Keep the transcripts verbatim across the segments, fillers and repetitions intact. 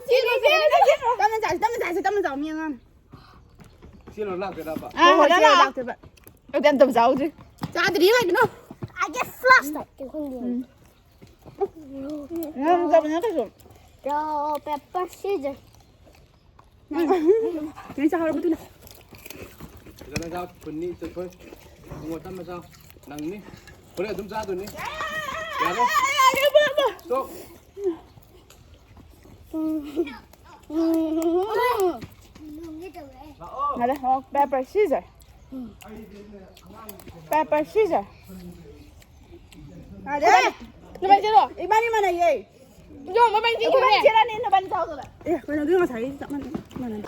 ꯆꯦꯜꯂꯣ, ꯆꯦꯜꯂꯣ, ꯆꯦꯜꯂꯣ꯫ ꯇꯞꯅ ꯆꯥꯁꯤ, ꯇꯞꯅ ꯆꯥꯁꯤ, ꯇꯞꯅ ꯆꯥꯎ, ꯃꯤ ꯑꯉꯥꯡ꯫ ꯆꯦꯜꯂꯣ, ꯂꯥꯛꯀꯦꯔꯕ? ꯑꯥ, ꯍꯣꯏ, ꯍꯣꯏ, ꯍꯜꯂꯣ, ꯆꯦꯜꯂꯣ, ꯂꯥꯛꯑꯣ꯫ ꯂꯥꯛꯇꯣꯏꯕ꯫ ꯑꯗꯨꯗꯤ ꯑꯝꯇ ꯆꯥꯍꯧꯗ꯭ꯔꯤ꯫ ꯆꯥꯗ꯭ꯔꯤ ꯀꯩꯒꯤꯅꯣ? I get flustered. ꯎꯝ꯫ ꯅꯪ ꯆꯥꯕ ꯅꯠꯇ꯭ꯔꯁꯨ꯫ Rock, paper, scissors. ꯎꯝ꯫ ꯅꯪ ꯆꯥꯍꯧꯔꯕ ꯑꯗꯨꯅ? ꯐꯖꯅ ꯆꯥꯎ, ꯊꯨꯅꯤ, ꯆꯠꯊꯣꯏ꯫ ꯏꯕꯨꯡꯉꯣ, ꯇꯞꯅ ꯆꯥꯎ꯫ ꯅꯪꯅꯤ꯫ ꯍꯣꯔꯦꯟ ꯑꯗꯨꯝ ꯆꯥꯗꯣꯏꯅꯤ꯫ ꯌꯥꯔꯦ꯫ Stop꯫ ꯎꯝ꯫ ꯂꯥꯛꯑꯣ꯫ ꯉꯥꯏꯈꯣ, rock, paper, scissors. Paper, scissors. ꯌꯥꯔꯦ꯫ ꯅꯕꯥꯅꯤ ꯆꯦꯜꯂꯣ꯫ ꯏꯕꯥꯅꯤ ꯃꯥꯟꯅꯩꯌꯦ꯫ ꯏꯗꯣ, ꯃꯕꯥꯅꯤ ꯆꯦꯜꯂꯣꯅꯦ꯫ ꯏꯕꯥꯅꯤ ꯆꯦꯜꯂꯅꯤ, ꯅꯕꯥꯅꯤ ꯆꯥꯎꯗꯕ꯫ ꯑꯦ, ꯀꯩꯅꯣꯗꯨ ꯉꯁꯥꯏꯒꯤ ꯆꯞ ꯃꯥꯟꯅꯩ, ꯃꯥꯟꯅꯩ꯫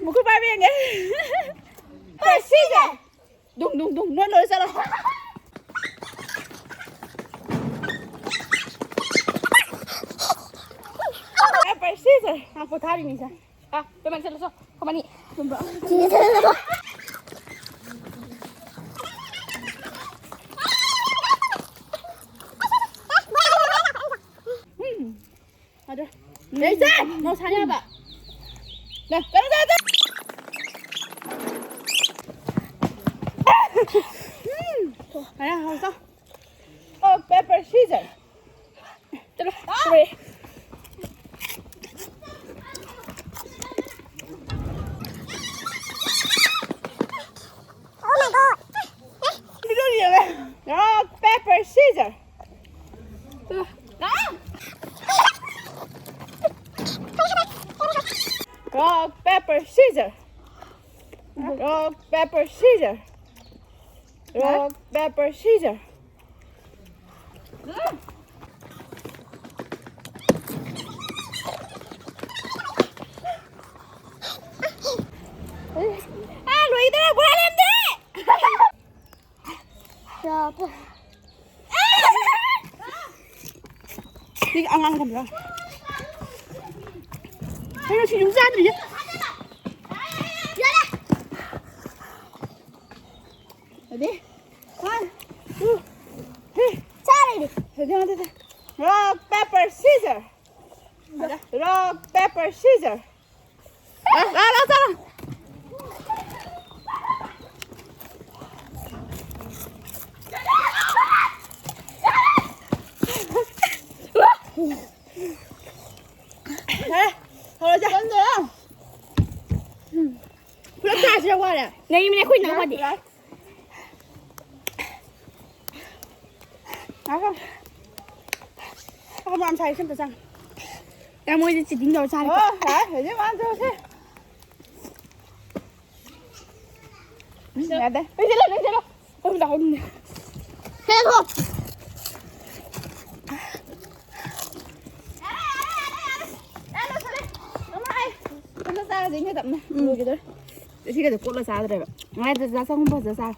ꯃꯈꯨꯠ ꯄꯥꯏꯕ ꯌꯦꯡꯒꯦ꯫ Paper, scissors꯫ ꯗꯨꯡ, ꯗꯨꯡ, ꯗꯨꯡ, ꯅꯣꯏ ꯂꯣꯏ ꯆꯠꯂꯣ꯫ Paper, scissors꯫ ꯉꯥꯏꯈꯣ, ꯊꯥꯔꯤꯅꯤ ꯁꯦ꯫ ꯑꯥ, ꯄꯦꯃꯦꯟ ꯆꯠꯂꯁꯨ, ꯈꯣꯃꯅꯤ꯫ ꯎꯝ꯫ ꯑꯗꯨ ꯂꯩꯁꯦ! ꯅꯧ ꯁꯥꯟꯅꯕ꯫ ꯂꯥꯛ, ꯀꯩꯅꯣ ꯇꯧꯔꯦ! ꯎꯝ꯫ ꯍꯥꯏꯔꯦ, ꯍꯧꯔꯣ꯫ Rock, paper, scissors꯫ ꯆꯠꯂꯣ, ꯆꯠꯂꯣ꯫ Rock, paper, scissors. Rock, paper, scissors. Rock, paper, scissors. Rock, paper, scissors. ꯑꯥ, ꯂꯣꯏꯗꯧꯔꯦ, ꯕꯣꯔꯥ ꯂꯦꯝꯗꯦ! ꯁꯤꯒꯤ ꯑꯉꯥꯡ ꯊꯝꯕ꯭ꯔꯥ? ꯀꯩꯅꯣ, ꯁꯤꯡꯖꯨ ꯆꯥꯗ꯭ꯔꯤꯌꯦ꯫ ꯑꯗꯩ, one, two, three. ꯆꯥꯔꯦ, Rock, paper, scissor. Rock, paper, scissor. ꯂꯥꯛ, ꯂꯥꯛ, ꯆꯠꯂꯣ꯫ ꯌꯥꯔꯦ, ꯍꯧꯔꯁꯦ꯫ ꯄꯨꯂꯞ ꯆꯥꯁꯤꯔ ꯋꯥꯔꯦ? ꯂꯩꯕꯅꯦ ꯑꯩꯈꯣꯏ ꯏꯅꯥꯎꯄꯥꯗꯤ꯫ ꯌꯥꯔꯦ꯫ ꯉꯥꯏꯈꯣ꯫ ꯉꯥꯏꯈꯣ, ꯃꯥꯝ ꯁꯥꯏ ꯁꯤ ꯑꯝꯇ ꯆꯪꯉꯦ꯫ ꯌꯥꯝ ꯃꯣꯏꯗꯤ cheating ꯇꯧꯔ ꯆꯥꯔꯦꯀꯣ꯫ ꯑꯣ, ꯌꯥꯔꯦ, ꯍꯧꯖꯤꯛ ꯃꯥꯝ ꯇꯧꯔꯁꯦ꯫ ꯌꯥꯗꯦ꯫ ꯂꯣꯏꯁꯤꯜꯂꯣ, ꯂꯣꯏꯁꯤꯜꯂꯣ꯫ ꯍꯣꯏ, ꯂꯥꯛꯑꯣ ꯑꯗꯨꯝꯅꯦ꯫ ꯁꯦ, ꯊꯣꯛ꯫ ꯆꯥꯔꯁꯦ, ꯏꯅꯦ ꯇꯞꯅ꯫ ꯎꯝ꯫ ꯂꯣꯏꯈꯤꯗꯣꯔꯦ꯫ ꯁꯤꯒꯗꯤ ꯀꯣꯠꯂ ꯆꯥꯗ꯭ꯔꯦꯕ꯫ ꯉꯥꯏꯗ ꯆꯥ ꯆꯪꯕ ꯐꯖ ꯆꯥꯔꯦ꯫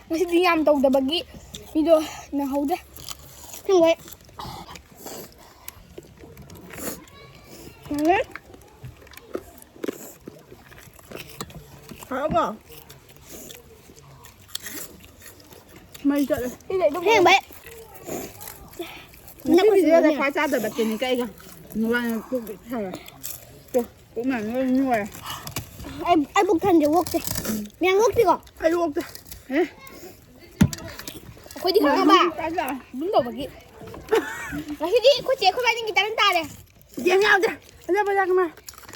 ꯉꯁꯤꯗꯤ ꯌꯥꯝ ꯇꯧꯗꯕꯒꯤ ꯃꯤꯗꯣ ꯅꯪꯍꯧꯗꯦ꯫ ꯑꯁꯦꯡꯕꯩ꯫ ꯌꯥꯔꯦ꯫ ꯍꯥꯎꯔꯕꯣ? ꯃꯩ ꯆꯠꯂꯦ꯫ ꯁꯤꯗꯤ ꯑꯗꯨꯝ ꯑꯁꯦꯡꯕꯩ꯫ ꯉꯁꯤ ꯅꯛꯄꯁꯨ video ꯗ ꯅꯛꯅ꯫ ꯈ꯭ꯋꯥꯏ ꯆꯥꯗꯕ ꯀꯦꯅꯤ ꯀꯛꯏꯒ꯫ ꯅꯨꯡꯗꯥꯡ ꯄꯨꯛ ꯄꯤꯛ ꯊꯜꯂꯦ꯫ ꯇꯨ, ꯄꯨꯛ ꯃꯌꯥꯝ ꯂꯣꯏ ꯅꯣꯏꯔꯦ꯫ ꯑꯩ, ꯑꯩ ꯄꯨꯛ ꯊꯟꯗꯦ, ꯑꯣꯛꯇꯦ꯫ ꯃꯌꯥꯝ ꯑꯣꯛꯇꯦꯀꯣ? ꯑꯩ ꯑꯣꯛꯇꯦ꯫ ꯑꯦ? ꯑꯩꯈꯣꯏꯗꯤ ꯈꯪꯉꯕ? ꯆꯥꯖꯔꯦ꯫ ꯑꯗꯨꯝ ꯇꯧꯕꯒꯤ꯫ ꯉꯁꯤꯗꯤ ꯑꯩꯈꯣꯏ ꯆꯦ ꯑꯩꯈꯣꯏ ꯕꯥꯅꯤꯒꯤ ꯇꯔꯟ ꯇꯥꯔꯦ꯫ ꯒꯦꯝ ꯌꯥꯎꯗꯦ꯫ ꯐꯖ ꯐꯖ ꯀꯃꯥꯏ?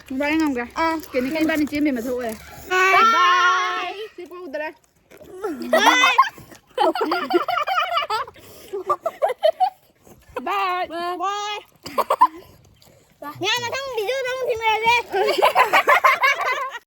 ꯃꯣꯕꯥꯏꯜ ꯉꯝꯒ꯭ꯔꯦ꯫ ꯑꯥ꯫ ꯀꯦꯅꯤ ꯀꯛꯏ ꯏꯕꯥꯅꯤ ꯆꯦꯟꯕꯩ ꯃꯊꯧ ꯑꯣꯏꯔꯦ꯫ Bye꯫ ꯁꯤ ꯄꯣꯛꯎꯗꯔꯦ꯫ Bye꯫ Bye꯫ Bye꯫ ꯃꯌꯥꯝ ꯃꯊꯪ video ꯗ ꯑꯃꯨꯛ ꯊꯦꯡꯅꯔꯁꯦ꯫